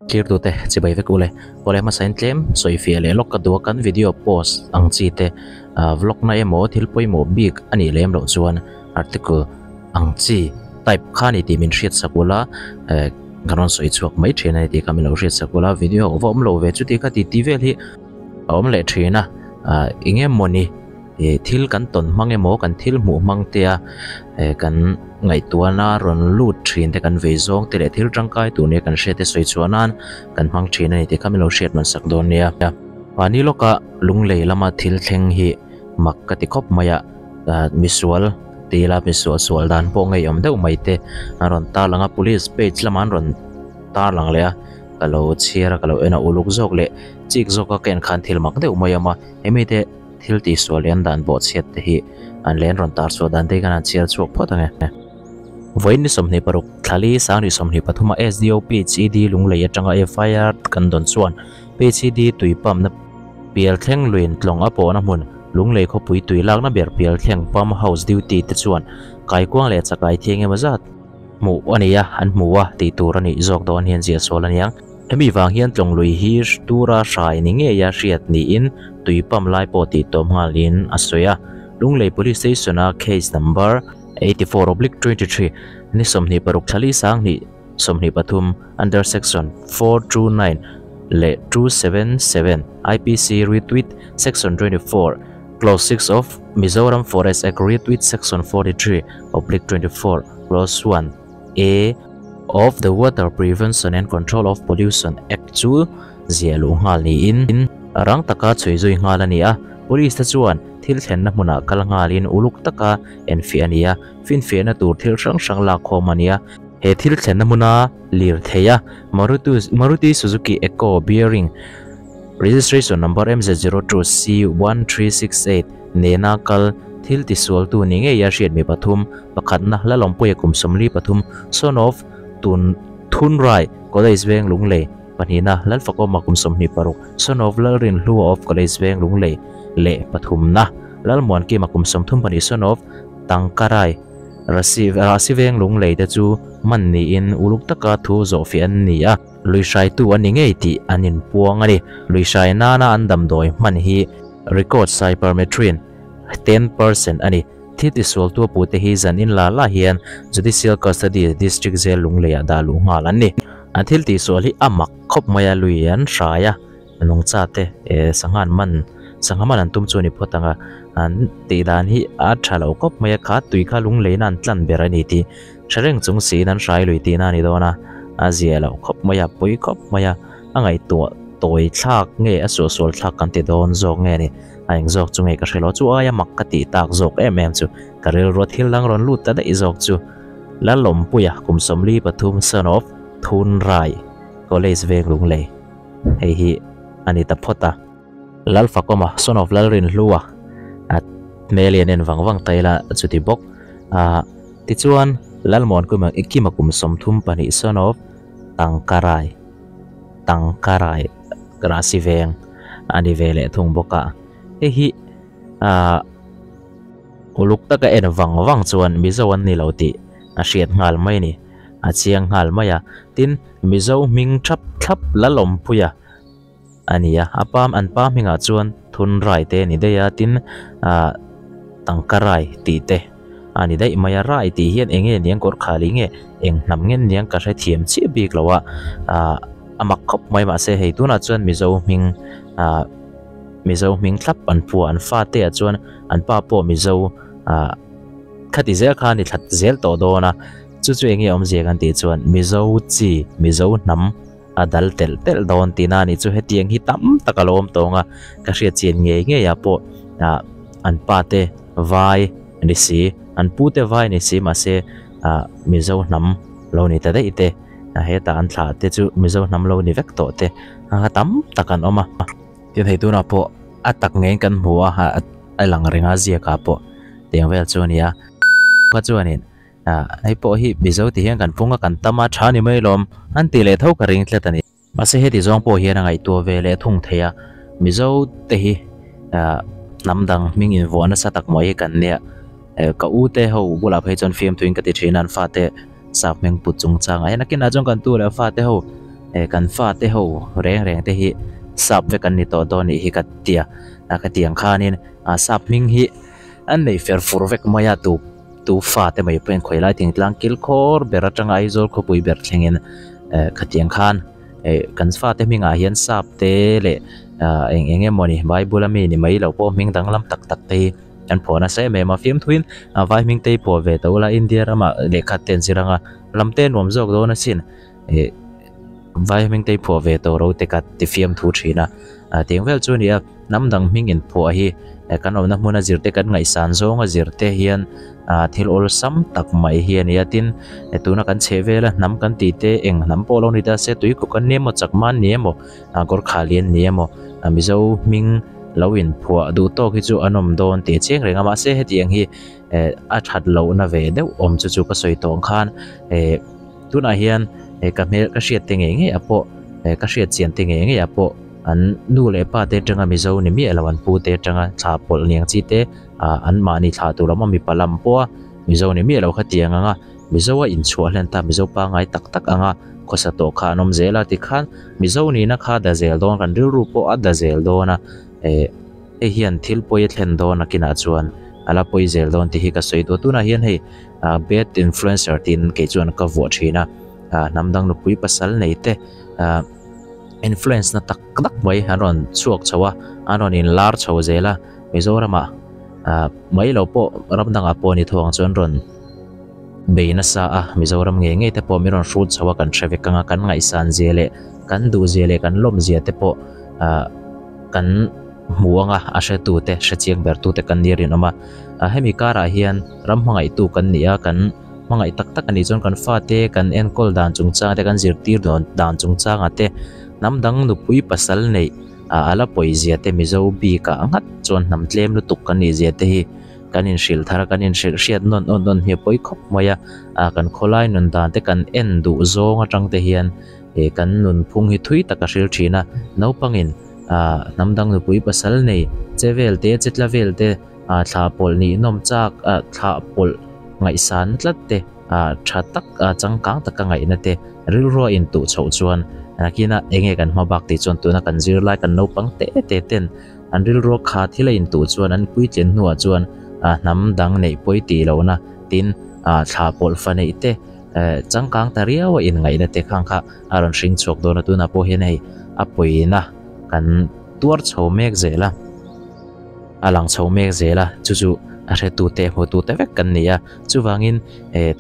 Thirtute chibai vek ule. Awle hmasain tlem sawi fiah leh lawk ka duh a, kan video post ang chi te vlog na emaw thil pawimawh bik a nih lem loh chuan article ang chi type kha a ni tih min hriat sak ula kan rawn sawi chhuak mai thin a ni tih kha min lo hriat sak ula, video a va awm lo ve chuti kha tih tih vel hi a awm leh thin a, eng emawni. Ih thil kan tawn hmang emaw kan thil hmuh hmang te a eh kan ngaihtuahna rawn lut thin te kan vei zawng te leh thil tangkai tur nia kan hriat te sawi chhuah nan kan hmang thin a ni tih kha min lo hriat man sak dawn nia. Mahni lawka lunglei lama thil thleng hi mak ka ti khawp mai a, ah misual ti ila misual sual dan pawh ngeiawm deuh mai te an rawn tarlang a, police page lamah an rawn tarlang leh a, ka lo chhiar a ka lo en a uluk zawk leh chik zawka ka en khan thil mak deuh mai a awm a, hemi te. Thil tihsual leh an dan bawhchhiat te hi an len rawn tar chhuah dan te hi kan han chhiar chhuak phawt ang e. Vawiin ni 26, Thlali Sangri 23 a SDO PHED Lunglei atanga FIR kan dawn chuan PHED tui pump na pial thleng luin tlawng a pawhna hmun Lunglei khawpui tui lakna ber pial thleng pump house duty te chuan kaikuang leh chakai thiang emaw zat hmuh a ni a, an hmu a tih tur a nih zawk dawn hian ziah sual a niang. Hemi vang hian tlawng lui hi tura hrai ni ngeia hriat niin tui pump lai pawh tih tawm nghalin a sawi a. Lunglei Police Station-a case number 84/23 ni 26 thla li sang hnih 23 under section 429 leh 277 IPC read with section 24 clause 6 of Mizoram Forest Act read with section 43/24 clause 1 A of the Water Prevention and Control of Pollution Act chu ziah luh nghal niin rang taka chhui zui nghal a ni a. Police te chuan thil thlenna hmunah kal nghalin uluk taka enfiah a ni a, finfiahna tur thil hrang hrang lak khawm a ni a. He thil thlenna hmuna lir theia Maruti Suzuki Eco bearing registration number MZ02C1368 nena kal thil tisualtu ni ngei a hriat mi pathum, pakhatna Lalawmpuia kum 43, son of Tun Thunrai, College Veng Lunglei, pahnihna Lalfakawma kum 26, son of Lalrinhlua of College Veng Lunglei leh pathumna Lalmuankima kum 32, son of Tangkarai, Rasi Rasi Veng Lunglei te chu man niin uluk taka thu zawhfiah an ni a. Lui hraitu an ni ngei tih an inpuang a ni. Lui hrai nana an damdawi hman hi record cypermethrin 10% a ni. Thil tisualtu a pute hi zan in la la hian Judicial Custody District Jail Lungleiah dah luh nghal an ni. An thil tihsual hi a mak khawp mai a, lui an hrai a, nungcha te sangha an man, sangha man an tum chu a ni phawt ang a, an tih dan hi a tha lo khawp mai a, kha tui kha lungleina an tlan ber a ni tih Hre reng chung siin an hrai lui tihna a ni dawn a, a zia loh khawp mai a, pui khawp mai a, a ngaihtuah tawi thlak nge a suahsual thlak kan ti dawn zawk nge ni, a eng zawk chu nge ka hre lo, chu aia mak ka tih tak zawk em em chu ka rilrua thil dang rawn lut ta daih zawk chu Lalawmpuia kum 43 son of Thunrai College Veng Lunglei hei hi a ni ta phawt a. Lalfakawma, son of Lalrinhlua, a hmel hi an en vang vang ta ila chuti bawk. Ah, tichuan Lalmuankima Kima kum 32, son of Tangkarai, Tangkarai Rasi veng a ni ve leh thung bawk a. Hei hi ah uluk taka en vang vang chuan Mizo an ni lo tih a hriat nghal mai a ni, a chiang nghal mai a. Tin, Mizo hming thap thlap Lalawmpuia, A ni a, a pa an pa hmingah chuan thun rai te a ni daih a, tin ah tangka rai tih te a ni daih mai a, rai tih hian eng nge niang kawr khali nge eng hnam nge niang ka hrethiam chiah bik lo a, ah a mak khawp mai mahse hei tunah chuan Mizo hming ah Mizo hming thlap an pua an fate ah chuan an pa pawh Mizo ah khati zel kha a ni thlat zel tawh dawn a, chu chu eng nge awmzia kan tih chuan Mizo chi Mizo hnam. A dal telh telh dawn tihna a nih chu hetiang hi tam tak a lo awm tawng a, ka hriat chian ngei ngei ah pawh ah an pa te vai ni si, an pu te vai ni si mahse ah Mizo hnam lo ni ta daih te, hetah an thlah te chu Mizo hnam lo ni vek tawh te a tam tak an awm a. Tin hei tunah pawh a tak ngeiin kan hmu a, a lang reng a ziak ah pawh tiang vel chu a ni a, kha chuanin. Ah, hei pawh hi Mizo ti hian kan pung a, kan tam a, tha ni mai lawm, an tih leh tho ka ring tlat a ni. Mahse heti zawng pawh hian a ngaihtuah ve leh thung thei a, Mizo te hi ah hnam dang hming invuah nasa tak mai hi kan nia. Eh, ka u te ho bulah phei chuan fiamthuin ka ti thin a, an fate sap hming put chungchang ah hian a kinah chuan kan tu leh fate ho Kan fate ho reng reng te hi sap vek an ni tawh dawn nih hi ka tia ka ti ang khanin sap hming hi an nei fer fur vek mai a tu tu fate mai pawhin khawi lai thingtlang kil khawr ber atanga Aizawl khawpui ber thlengin khatiang khan kan fate hmingah hian sap te leh eng eng emawni Bible a mi ni mai lo pawh hming danglam tak tak te hi an phuah nasa em em a fiamthuin vai hming te hi phuah ve tawh ula India ramah lehkhat te an zir anga lam te nuam zawk dawn asin ih vai hming te hi phuah ve tawh ro te ka ti fiamthu thin a ah tiang vel chu a ni a hnam dang hming in phuah hi kan awmna hmuna zir te kan ngaihsan zawnga zir te hian ah thil awlsam tak mai hi a ni a tin tuna kan chheh vel a hnam kan tih te eng hnam pawh lo ni ta se tuikuk an ni emaw chakma an ni emaw ah Gorkhali an ni emaw ah Mizo hming lo inphuah duh tawk hi chu an awm dawn tih a chiang reng a mahse hetiang hi eh a that lohna ve deuh awm chu chu ka sawi tawh ang khan eh tunah hian eh ka hmel ka hriat te ngei ngei ah pawh eh ka hriat chian te ngei ngei ah pawh an nu leh pa te atanga Mizo ni miah lo an pu te atanga thla pawlh niang chi te ah an mahni thlah tur lam a mipa lam pawh a Mizo ni miah lo kha tiang ang a Mizo a inchhuah hlen ta Mizo pangngai tak tak anga khawsa tawh kha an awm zel a tikhan Mizo nihna kha a da zel dawn kan rilru pawh a da zel dawn a eh hei hian thil pawi a thlen dawn a kinah chuan a la pawi zel dawn tih hi ka sawi duh a tunah hian hei ah bad influencer tiin kei chuan ka vuah thin a ah hnam dang nupui pasal nei te ah influence na tak tak mai an rawn chhuak chho a an rawn in lar chho zel a Mizoramah ah mai lo pawh ram dangah pawh ni thawng chuan rawn bei nasa a Mizoram ngei ngei te pawh min rawn hrut chho a kan hre vek ang a kan ngaihsan zia leh kan duh zia leh kan lawm zia te pawh ah kan hmu ang a a hretu te hre chiang ber tu te kan ni rinawm a ah hemi karah hian ram hmangaihtu kan ni a kan hmangaih tak tak a nih chuan kan fate kan enkawl dan chungchang te kan zirtir dawn dan chungchangah te hnam dang nupui pasal neih ah a la pawi zia te Mizo bikah nghat chuan hnam tlem lutuk kan nih zia te hi kan inhrilh thar a kan inhrilh hriat nawn awn awn hi a pawi khawp mai a ah kan khawlai nun dan te kan en duh zawng atang te hian ih kan nunphung hi thui tak a hril thin a naupangin ah hnam dang nupui pasal nei che vel te che tla vel te ah thla pawlh nih nawm chak ah thla pawlh ngaihsan tlat te ah tha tak ah changkang taka ngaihna te rilrua intuh chhoh chuan nakina enge kan hma bak tih chuan tuna kan zirlai kan naupang te te ten An rilruak kha thil a intuh chuan an puitlin hnuah chuan hnam dang neih pawi tih lohna tin thla pawlh fa neih te changkang ta riau a inngaihna te khang kha a rawn hring chhuak dawn a, tunah pawh hian hei a pawina kan tuar chho mek zel a, a lang chho mek zel a, chu chu a hretute hmutute vek kan ni a, chuvangin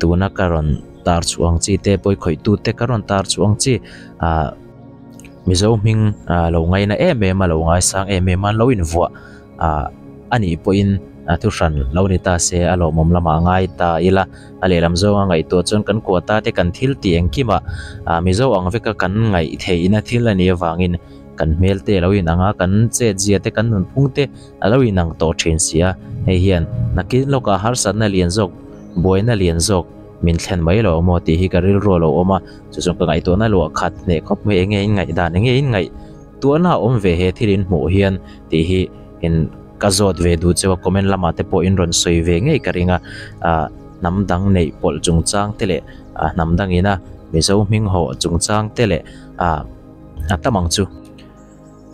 tuna ka rawn tar chhuah ang chi te pawikhawih tute ka rawn tar chhuah ang chi ah. Mizo hming ah lo ngaina em em a lo ngaisang em em a an lo invuah ah a nih pawhin a thu hran lo ni ta se a lawmawm lamah a ngai ta ila a lehlam zawnga ngaihtuah chuan kan kuata te kan thil tih engkimah ah Mizo ang veka kan ngaih theihna thil a nih avangin kan hmel te a lo inang a kan chetzia te kan nunphung te a lo inang tawh thin si a hei hian nakin lawkah harsatna lian zawk buaina lian zawk min thlen mai lo maw tih hi ka rilru a lo awm a chu chuan ka ngaihtuahna luah khat hneh khawp mai enge in ngaih dan enge in ngaih tuahna a awm ve he thil in hmuh hian tih hi in ka zawt ve duh cheu a comment lamah te pawh in rawn sawi ve ngei ka ring a ah hnam dang neih pawlh chungchang te leh ah hnam dang ina mizo hming hawh chungchang te leh ah a tam ang chu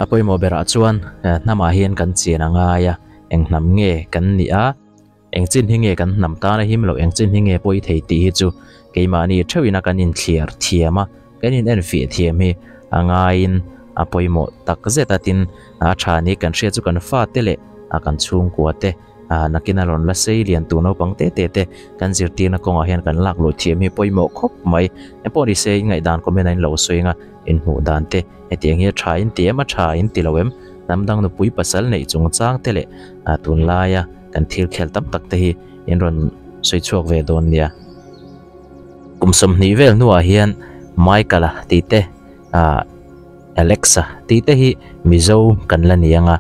a pawimawh berah chuan hnamah hian kan chian a ngai a eng hnam nge kan nih a. Eng chin hi nge kan hnam tan a him loh, eng chin hi nge pawi thei tih hi chu keimahni theuhin a kan inthliar thiam a, kan in enfiah thiam hi a ngaiin a pawimawh tak zet a, tin a tha ni kan hriat chu kan fate leh a kan chhungkua te nakin a rawn la sei lian tur naupang te te te kan zirtirna kawngah hian kan lak luh thiam hi pawimawh khawp mai. Engpawh ni se in ngaihdan comment a in lo sawi anga in hmuh dan te hetiang hi a tha in ti em a tha in ti lo em hnam dang nupui pasal neih chungchang te leh tunlaia Kan thil khel tam tak te hi in rawn sawi chhuak ve dawn nia. Kum 20 vel hnuah hian Michael-a tih te, ah Alex-a tih te hi Mizo kan la ni ang a.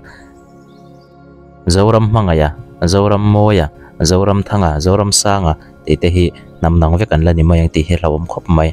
Zoram Hmangaih-a, Zoram Mawia, Zoram Thanga, Zoram Sanga tih te hi hnam dang vek an la ni mai ang tih hi hlauhawm khawp mai.